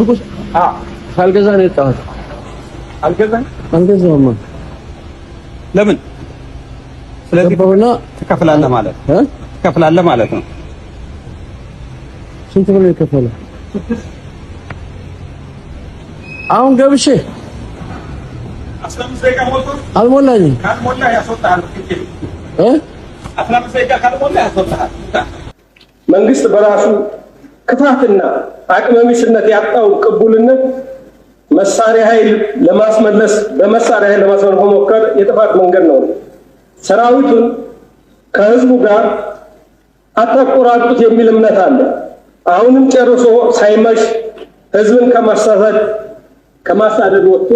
ትኩስ ሳልገዛ ነው የወጣሁት። አልገዛም። አልገዛሁም። ለምን? ስለዚህ ገባሁና ትከፍላለህ ማለት እ ትከፍላለህ ማለት ነው። ስንት ብር ነው የከፈለው? አሁን ገብሼ 15 ደቂቃ ሞልቶ አልሞላኝም። ካልሞላ ያስወጣሃል። እ 15 ደቂቃ ካልሞላ ያስወጣሃል። መንግስት በራሱ ክፋትና አቅመቢስነት ያጣው ቅቡልነት መሳሪያ ኃይል ለማስመለስ በመሳሪያ ኃይል ለማስመለስ መሞከር የጥፋት መንገድ ነው። ሰራዊቱን ከህዝቡ ጋር አታቆራጡት የሚል እምነት አለ። አሁንም ጨርሶ ሳይመሽ ህዝብን ከማሳደድ ወጥቶ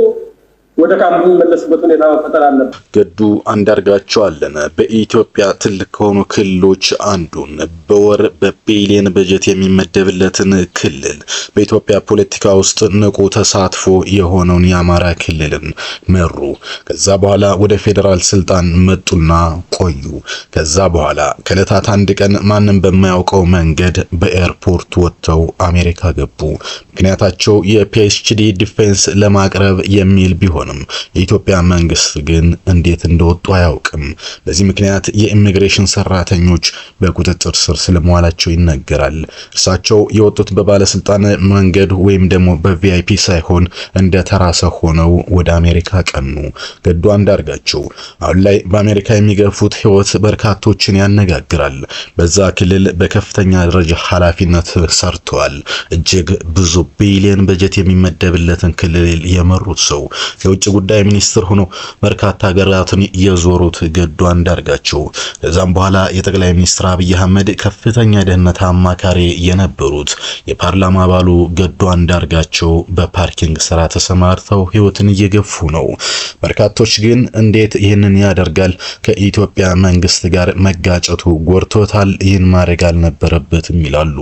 ወደ ካምፕ የሚመለስበት ሁኔታ መፈጠር አለበት። ገዱ አንዳርጋቸው አለነ በኢትዮጵያ ትልቅ ከሆኑ ክልሎች አንዱን በወር በቢሊየን በጀት የሚመደብለትን ክልል በኢትዮጵያ ፖለቲካ ውስጥ ንቁ ተሳትፎ የሆነውን የአማራ ክልልን መሩ። ከዛ በኋላ ወደ ፌዴራል ስልጣን መጡና ቆዩ። ከዛ በኋላ ከዕለታት አንድ ቀን ማንም በማያውቀው መንገድ በ airport ወጥተው አሜሪካ ገቡ። ምክንያታቸው የ PhD defense ለማቅረብ የሚል ቢሆንም የኢትዮጵያ መንግስት ግን እንዴት እንደወጡ አያውቅም። በዚህ ምክንያት የኢሚግሬሽን ሰራተኞች በቁጥጥር ስር ስለመዋላቸው ይነገራል። እርሳቸው የወጡት በባለስልጣን መንገድ ወይም ደግሞ በ VIP ሳይሆን እንደ ተራ ሰው ሆነው ወደ አሜሪካ ቀኑ። ገዱ አንዳርጋቸው አሁን ላይ በአሜሪካ የሚገፉት ህይወት በርካቶችን ያነጋግራል። በዛ ክልል በከፍተኛ ደረጃ ኃላፊነት ሰርተዋል። እጅግ ብዙ ቢሊዮን በጀት የሚመደብለትን ክልል የመሩት ሰው፣ የውጭ ጉዳይ ሚኒስትር ሆኖ በርካታ ሀገራትን የዞሩት ገዱ አንዳርጋቸው፣ ከዛም በኋላ የጠቅላይ ሚኒስትር አብይ አህመድ ከፍተኛ የደህንነት አማካሪ የነበሩት የፓርላማ አባሉ ገዱ አንዳርጋቸው በ parking ስራ ተሰማርተው ህይወትን እየገፉ ነው። በርካቶች ግን እንዴት ይህንን ያደርጋል? ከኢትዮጵያ መንግስት ጋር መጋጨቱ ጎድቶታል፣ ይህን ማድረግ አልነበረበትም ይላሉ።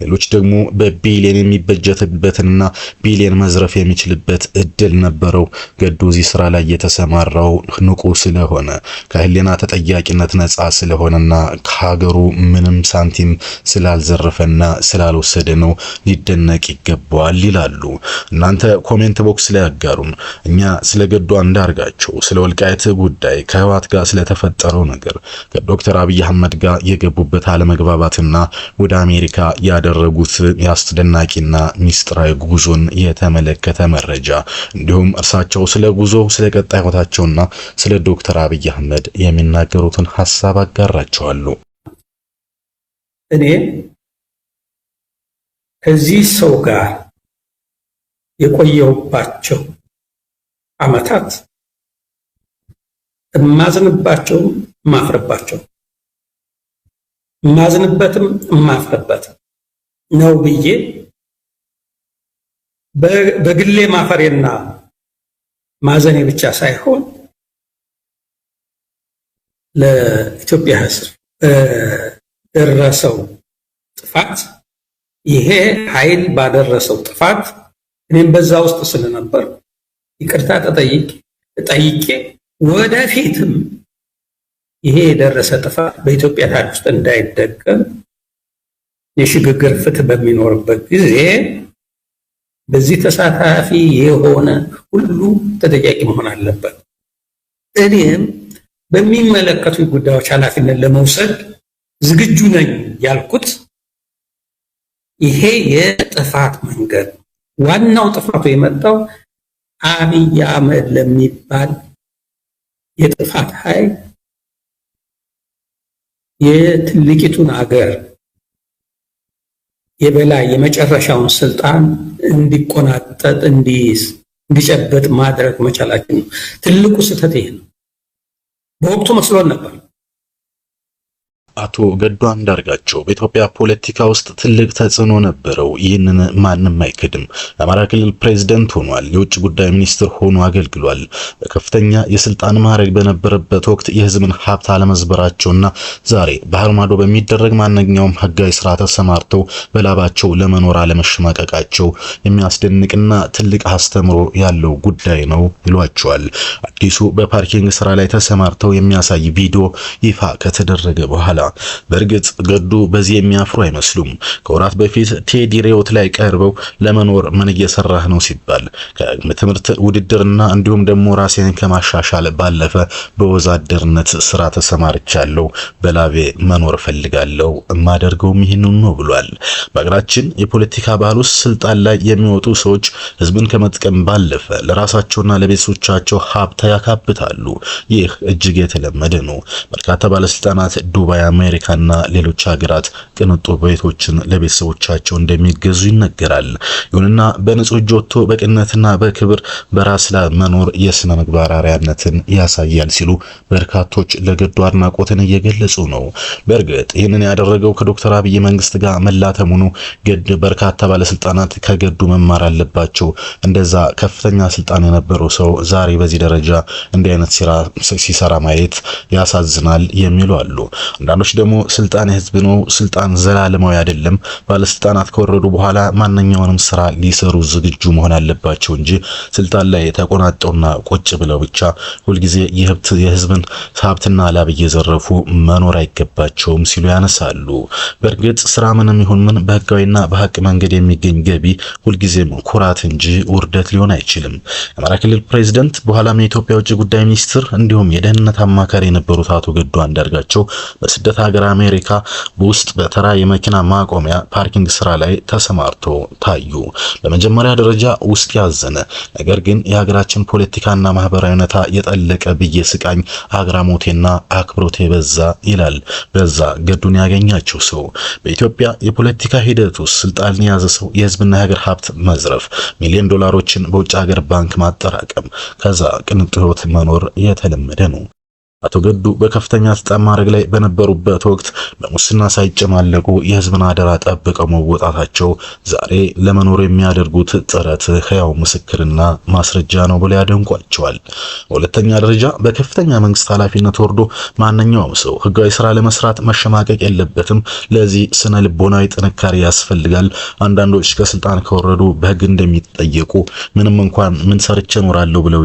ሌሎች ደግሞ በቢሊየን የሚበጀትበትንና ቢሊየን መዝረፍ የሚችልበት እድል ነበረው። ገዱ እዚህ ስራ ላይ የተሰማራው ንቁ ስለሆነ፣ ከህሊና ተጠያቂነት ነፃ ስለሆነና ከሀገሩ ምንም ሳንቲም ስላልዘረፈና ስላልወሰደ ነው፣ ሊደነቅ ይገባዋል ይላሉ። እናንተ comment box ላይ ያጋሩን። እኛ ስለ ገዱ አንዳርጋቸው፣ ስለ ወልቃይት ጉዳይ፣ ከህወሓት ጋር ስለተፈጠረው ነገር፣ ከዶክተር አብይ አህመድ ጋር የገቡበት አለመግባባትና ወደ አሜሪካ ያደረጉት የአስደናቂና ሚስጥራዊ ጉዞን የተመለከተ መረጃ፣ እንዲሁም እርሳቸው ስለ ጉዞ፣ ስለ ቀጣይ ህይወታቸውና ስለ ዶክተር አብይ አህመድ የሚናገሩትን ሐሳብ አጋራቸዋለሁ። እኔ ከዚህ ሰው ጋር የቆየሁባቸው ዓመታት እማዝንባቸውም እማፍርባቸው፣ እማዝንበትም እማፍርበትም ነው ብዬ በግሌ ማፈሬና ማዘኔ ብቻ ሳይሆን ለኢትዮጵያ ሕዝብ በደረሰው ጥፋት፣ ይሄ ኃይል ባደረሰው ጥፋት እኔም በዛ ውስጥ ስለነበር ይቅርታ ጠይቄ ወደፊትም ይሄ የደረሰ ጥፋት በኢትዮጵያ ታሪክ ውስጥ እንዳይደገም የሽግግር ፍትህ በሚኖርበት ጊዜ በዚህ ተሳታፊ የሆነ ሁሉ ተጠያቂ መሆን አለበት። እኔም በሚመለከቱ ጉዳዮች ኃላፊነት ለመውሰድ ዝግጁ ነኝ ያልኩት ይሄ የጥፋት መንገድ ዋናው ጥፋቱ የመጣው አብይ አህመድ ለሚባል የጥፋት ኃይል የትልቂቱን አገር የበላይ የመጨረሻውን ስልጣን እንዲቆናጠጥ፣ እንዲይዝ፣ እንዲጨበጥ ማድረግ መቻላችን ነው። ትልቁ ስህተት ይሄ ነው። በወቅቱ መስሎን ነበር። አቶ ገዱ አንዳርጋቸው በኢትዮጵያ ፖለቲካ ውስጥ ትልቅ ተጽዕኖ ነበረው። ይህንን ማንም አይክድም። የአማራ ክልል ፕሬዝደንት ሆኗል። የውጭ ጉዳይ ሚኒስትር ሆኖ አገልግሏል። በከፍተኛ የስልጣን ማዕረግ በነበረበት ወቅት የሕዝብን ሀብት አለመዝበራቸውና ዛሬ ባህር ማዶ በሚደረግ ማንኛውም ህጋዊ ስራ ተሰማርተው በላባቸው ለመኖር አለመሸማቀቃቸው የሚያስደንቅና ትልቅ አስተምሮ ያለው ጉዳይ ነው ይሏቸዋል። አዲሱ በ parking ስራ ላይ ተሰማርተው የሚያሳይ ቪዲዮ ይፋ ከተደረገ በኋላ በእርግጥ ገዱ በዚህ የሚያፍሩ አይመስሉም። ከወራት በፊት ቴዲ ሬዮት ላይ ቀርበው ለመኖር ምን እየሰራህ ነው ሲባል ከትምህርት ውድድርና እንዲሁም ደግሞ ራሴን ከማሻሻል ባለፈ በወዛደርነት ስራ ተሰማርቻለሁ፣ በላቤ መኖር እፈልጋለሁ፣ የማደርገውም ይህንን ነው ብሏል። በሀገራችን የፖለቲካ ባህል ውስጥ ስልጣን ላይ የሚወጡ ሰዎች ህዝብን ከመጥቀም ባለፈ ለራሳቸውና ለቤተሰቦቻቸው ሀብት ያካብታሉ። ይህ እጅግ የተለመደ ነው። በርካታ ባለስልጣናት ዱባይ፣ አሜሪካና ሌሎች ሀገራት ቅንጡ ቤቶችን ለቤተሰቦቻቸው እንደሚገዙ ይነገራል። ይሁንና በንጹህ እጅ ወጥቶ በቅንነትና በክብር በራስ ላይ መኖር የስነ ምግባር አርአያነትን ያሳያል ሲሉ በርካቶች ለገዱ አድናቆትን እየገለጹ ነው። በእርግጥ ይህንን ያደረገው ከዶክተር አብይ መንግስት ጋር መላተሙ ነው። ገድ በርካታ ባለስልጣናት ከገዱ መማር አለባቸው። እንደዛ ከፍተኛ ስልጣን የነበረው ሰው ዛሬ በዚህ ደረጃ እንዲህ አይነት ሲሰራ ማየት ያሳዝናል የሚሉ አሉ። አንዳንዶች ደግሞ ስልጣን የህዝብ ነው፣ ስልጣን ዘላለማዊ አይደለም፣ ባለስልጣናት ከወረዱ በኋላ ማንኛውንም ስራ ሊሰሩ ዝግጁ መሆን አለባቸው እንጂ ስልጣን ላይ ተቆናጠውና ቁጭ ብለው ብቻ ሁልጊዜ የህዝብን ሀብትና ላብ እየዘረፉ መኖር አይገባቸውም ሲሉ ያነሳሉ። በእርግጥ ስራ ምንም ይሁን ምን በህጋዊና በሀቅ መንገድ የሚገኝ ገቢ ሁልጊዜም ኩራት እንጂ ውርደት ሊሆን አይችልም። የአማራ ክልል ፕሬዝደንት በኋላም የኢትዮጵያ ውጭ ጉዳይ ሚኒስትር እንዲሁም የደህንነት አማካሪ የነበሩት አቶ ገዱ አንዳርጋቸው በስደት ሀገር አሜሪካ ውስጥ በተራ የመኪና ማቆሚያ parking ስራ ላይ ተሰማርቶ ታዩ። በመጀመሪያ ደረጃ ውስጥ ያዘነ ነገር ግን የሀገራችን ፖለቲካና ማህበራዊ ሁኔታ የጠለቀ ብዬ ስቃኝ አግራሞቴና አክብሮቴ በዛ ይላል በዛ ገዱን ያገኛቸው ሰው። በኢትዮጵያ የፖለቲካ ሂደት ውስጥ ስልጣን የያዘ ሰው የህዝብና የሀገር ሀብት መዝረፍ፣ ሚሊዮን ዶላሮችን በውጭ ሀገር ባንክ ማጠራቀም፣ ከዛ ቅንጡ ህይወት መኖር የተለመደ ነው። አቶ ገዱ በከፍተኛ ስልጣን ማዕረግ ላይ በነበሩበት ወቅት በሙስና ሳይጨማለቁ የህዝብን አደራ ጠብቀው መወጣታቸው ዛሬ ለመኖር የሚያደርጉት ጥረት ህያው ምስክርና ማስረጃ ነው ብለው ያደንቋቸዋል። በሁለተኛ ደረጃ በከፍተኛ መንግስት ኃላፊነት ወርዶ ማንኛውም ሰው ህጋዊ ስራ ለመስራት መሸማቀቅ የለበትም። ለዚህ ስነ ልቦናዊ ጥንካሬ ያስፈልጋል። አንዳንዶች ከስልጣን ከወረዱ በህግ እንደሚጠየቁ ምንም እንኳን ምን ሰርቼ እኖራለሁ ብለው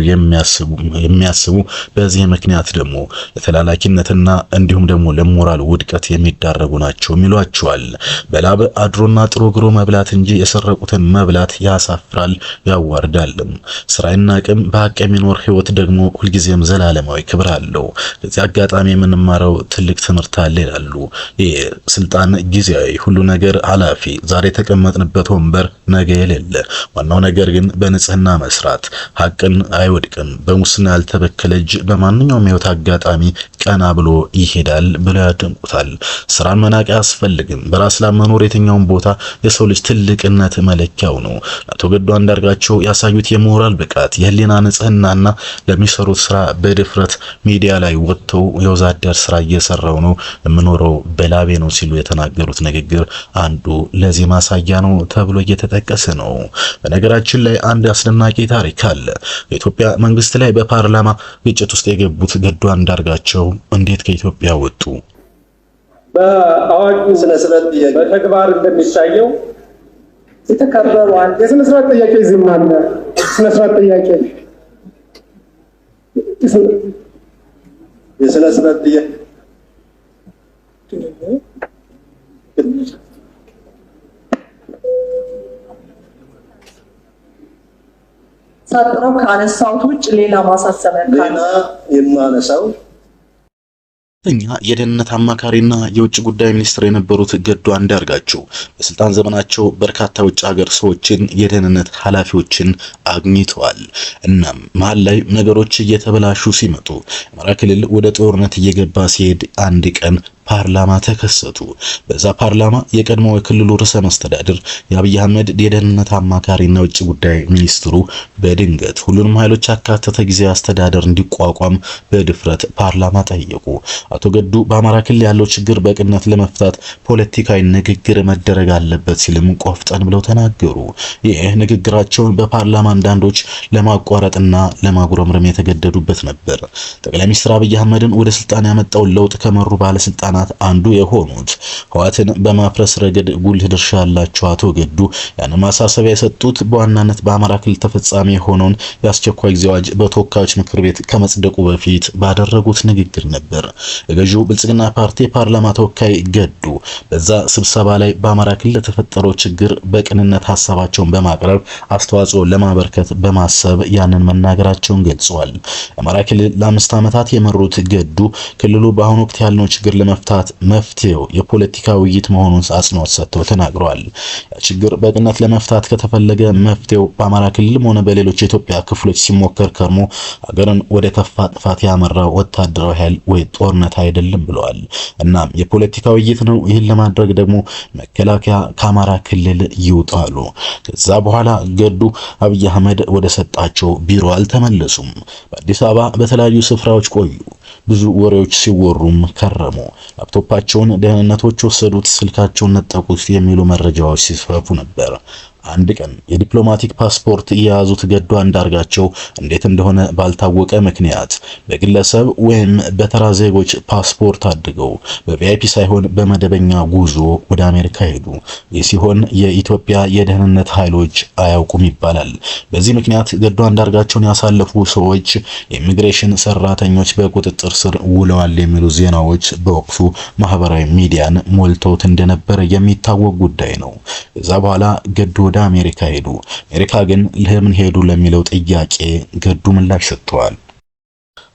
የሚያስቡ በዚህ ምክንያት ደግሞ ለተላላኪነትና እንዲሁም ደግሞ ለሞራል ውድቀት የሚዳረጉ ናቸው ይሏቸዋል። በላብ አድሮና ጥሮ ግሮ መብላት እንጂ የሰረቁትን መብላት ያሳፍራል፣ ያዋርዳልም። ስራና አቅም በሀቅ የሚኖር ህይወት ደግሞ ሁልጊዜም ዘላለማዊ ክብር አለው። ከዚህ አጋጣሚ የምንማረው ትልቅ ትምህርት አለ ይላሉ። ይህ ስልጣን ጊዜያዊ፣ ሁሉ ነገር ኃላፊ፣ ዛሬ የተቀመጥንበት ወንበር ነገ የሌለ፣ ዋናው ነገር ግን በንጽህና መስራት፣ ሀቅን አይወድቅም። በሙስና ያልተበከለ እጅ በማንኛውም ህይወት አጋጣሚ ቀና ብሎ ይሄዳል ብለው ያደንቁታል። ስራን መናቅ አያስፈልግም። በራስ ላይ መኖር የትኛውን ቦታ የሰው ልጅ ትልቅነት መለኪያው ነው። አቶ ገዱ አንዳርጋቸው ያሳዩት የሞራል ብቃት፣ የህሊና ንጽህናና ለሚሰሩት ስራ በድፍረት ሚዲያ ላይ ወጥተው የወዛደር ስራ እየሰራው ነው የምኖረው በላቤ ነው ሲሉ የተናገሩት ንግግር አንዱ ለዚህ ማሳያ ነው ተብሎ እየተጠቀሰ ነው። በነገራችን ላይ አንድ አስደናቂ ታሪክ አለ። በኢትዮጵያ መንግስት ላይ በፓርላማ ግጭት ውስጥ የገቡት ገዱ አንዳርጋቸው እንዴት ከኢትዮጵያ ወጡ? በአዋጁ ስነ ስርዓት ጥያቄ በተግባር እንደሚታየው የተከበሩ አንድ የስነ ስርዓት ጥያቄ እዚህም አለ። ስነ ስርዓት ጥያቄ የስነ ስርዓት ጥያቄ ሳጥረው ካነሳሁት ውጭ ሌላ ማሳሰቢያ ካለ ሌላ የማነሳው ከፍተኛ የደህንነት አማካሪና የውጭ ጉዳይ ሚኒስትር የነበሩት ገዱ አንዳርጋቸው በስልጣን ዘመናቸው በርካታ የውጭ ሀገር ሰዎችን፣ የደህንነት ኃላፊዎችን አግኝተዋል። እናም መሀል ላይ ነገሮች እየተበላሹ ሲመጡ አማራ ክልል ወደ ጦርነት እየገባ ሲሄድ አንድ ቀን ፓርላማ ተከሰቱ። በዛ ፓርላማ የቀድሞው የክልሉ ርዕሰ መስተዳድር የአብይ አህመድ የደህንነት አማካሪና የውጭ ጉዳይ ሚኒስትሩ በድንገት ሁሉንም ኃይሎች ያካተተ ጊዜያዊ አስተዳደር እንዲቋቋም በድፍረት ፓርላማ ጠየቁ። አቶ ገዱ በአማራ ክልል ያለው ችግር በቅነት ለመፍታት ፖለቲካዊ ንግግር መደረግ አለበት ሲልም ቆፍጠን ብለው ተናገሩ። ይህ ንግግራቸውን በፓርላማ አንዳንዶች ለማቋረጥና ለማጉረምረም የተገደዱበት ነበር። ጠቅላይ ሚኒስትር አብይ አህመድን ወደ ስልጣን ያመጣውን ለውጥ ከመሩ ባለስልጣናት ባለስልጣናት አንዱ የሆኑት፣ ህወሓትን በማፍረስ ረገድ ጉልህ ድርሻ ያላቸው አቶ ገዱ ያን ማሳሰቢያ የሰጡት በዋናነት በአማራ ክልል ተፈጻሚ የሆነውን የአስቸኳይ ጊዜ አዋጅ በተወካዮች ምክር ቤት ከመጽደቁ በፊት ባደረጉት ንግግር ነበር። የገዢው ብልጽግና ፓርቲ የፓርላማ ተወካይ ገዱ በዛ ስብሰባ ላይ በአማራ ክልል ለተፈጠረው ችግር በቅንነት ሀሳባቸውን በማቅረብ አስተዋጽኦ ለማበርከት በማሰብ ያንን መናገራቸውን ገልጸዋል። የአማራ ክልል ለ5 ዓመታት የመሩት ገዱ ክልሉ በአሁኑ ወቅት ያለውን ችግር ለመፍታት መፍትሄው የፖለቲካ ውይይት መሆኑን አጽንኦት ሰጥተው ተናግረዋል። ችግር በቅንነት ለመፍታት ከተፈለገ መፍትሄው በአማራ ክልልም ሆነ በሌሎች የኢትዮጵያ ክፍሎች ሲሞከር ከርሞ ሀገርን ወደ ከፋ ጥፋት ያመራው ወታደራዊ ኃይል ወይ ጦርነት አይደለም ብለዋል። እናም የፖለቲካ ውይይት ነው። ይህን ለማድረግ ደግሞ መከላከያ ከአማራ ክልል ይውጣሉ። ከዛ በኋላ ገዱ አብይ አህመድ ወደ ሰጣቸው ቢሮ አልተመለሱም። በአዲስ አበባ በተለያዩ ስፍራዎች ቆዩ። ብዙ ወሬዎች ሲወሩም ከረሙ። ላፕቶፓቸውን ደህንነቶች ወሰዱት፣ ስልካቸውን ነጠቁት የሚሉ መረጃዎች ሲስፋፉ ነበር። አንድ ቀን የዲፕሎማቲክ ፓስፖርት የያዙት ገዱ አንዳርጋቸው እንዴት እንደሆነ ባልታወቀ ምክንያት በግለሰብ ወይም በተራ ዜጎች ፓስፖርት አድርገው በ VIP ሳይሆን በመደበኛ ጉዞ ወደ አሜሪካ ሄዱ። ይህ ሲሆን የኢትዮጵያ የደህንነት ኃይሎች አያውቁም ይባላል። በዚህ ምክንያት ገዱ አንዳርጋቸውን ያሳለፉ ሰዎች የኢሚግሬሽን ሰራተኞች በቁጥጥር ስር ውለዋል የሚሉ ዜናዎች በወቅቱ ማህበራዊ ሚዲያን ሞልተውት እንደነበረ የሚታወቅ ጉዳይ ነው። ከዛ በኋላ ገዱ ወደ አሜሪካ ሄዱ። አሜሪካ ግን ለምን ሄዱ ለሚለው ጥያቄ ገዱ ምላሽ ሰጥተዋል።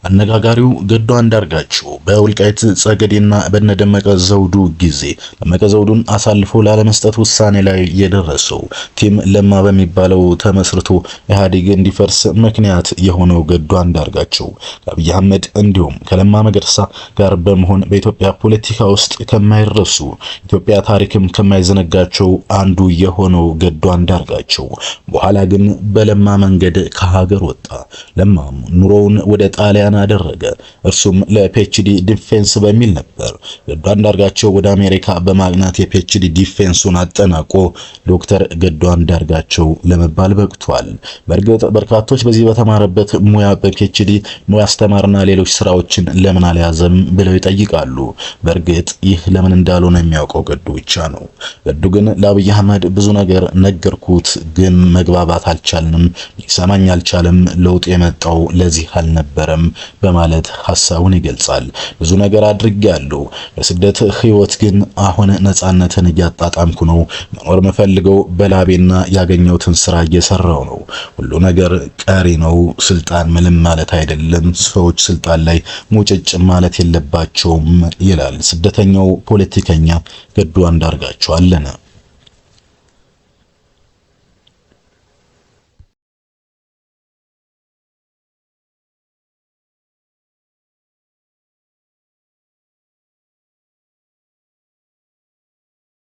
አነጋጋሪው ገዱ አንዳርጋቸው በወልቃይት ጸገዴና በነደመቀ ዘውዱ ጊዜ ደመቀ ዘውዱን አሳልፎ ላለመስጠት ውሳኔ ላይ የደረሰው፣ team ለማ በሚባለው ተመስርቶ ኢህአዴግ እንዲፈርስ ምክንያት የሆነው ገዱ አንዳርጋቸው ከአብይ አህመድ እንዲሁም ከለማ መገርሳ ጋር በመሆን በኢትዮጵያ ፖለቲካ ውስጥ ከማይረሱ፣ ኢትዮጵያ ታሪክም ከማይዘነጋቸው አንዱ የሆነው ገዱ አንዳርጋቸው በኋላ ግን በለማ መንገድ ከሀገር ወጣ። ለማም ኑሮውን ወደ ጣሊያን አደረገ። እርሱም ለ PhD defense በሚል ነበር። ገዱ አንዳርጋቸው ወደ አሜሪካ በማቅናት የ PhD defense ኡን አጠናቆ ዶክተር ገዱ አንዳርጋቸው ለመባል በቅቷል። በእርግጥ በርካቶች በዚህ በተማረበት ሙያ በ PhD ማስተማርና ሌሎች ስራዎችን ለምን አልያዘም ብለው ይጠይቃሉ። በእርግጥ ይህ ለምን እንዳልሆነ የሚያውቀው ገዱ ብቻ ነው። ገዱ ግን ለአብይ አህመድ ብዙ ነገር ነገርኩት፣ ግን መግባባት አልቻልንም፣ ሊሰማኝ አልቻለም፣ ለውጥ የመጣው ለዚህ አልነበረም በማለት ሐሳቡን ይገልጻል። ብዙ ነገር አድርጌያለሁ። በስደት ህይወት ግን አሁን ነፃነትን እያጣጣምኩ ነው። መኖር የምፈልገው በላቤና ያገኘሁትን ስራ እየሰራሁ ነው። ሁሉ ነገር ቀሪ ነው። ስልጣን ምንም ማለት አይደለም። ሰዎች ስልጣን ላይ ሙጭጭ ማለት የለባቸውም ይላል ስደተኛው ፖለቲከኛ ገዱ አንዳርጋቸው አለነ።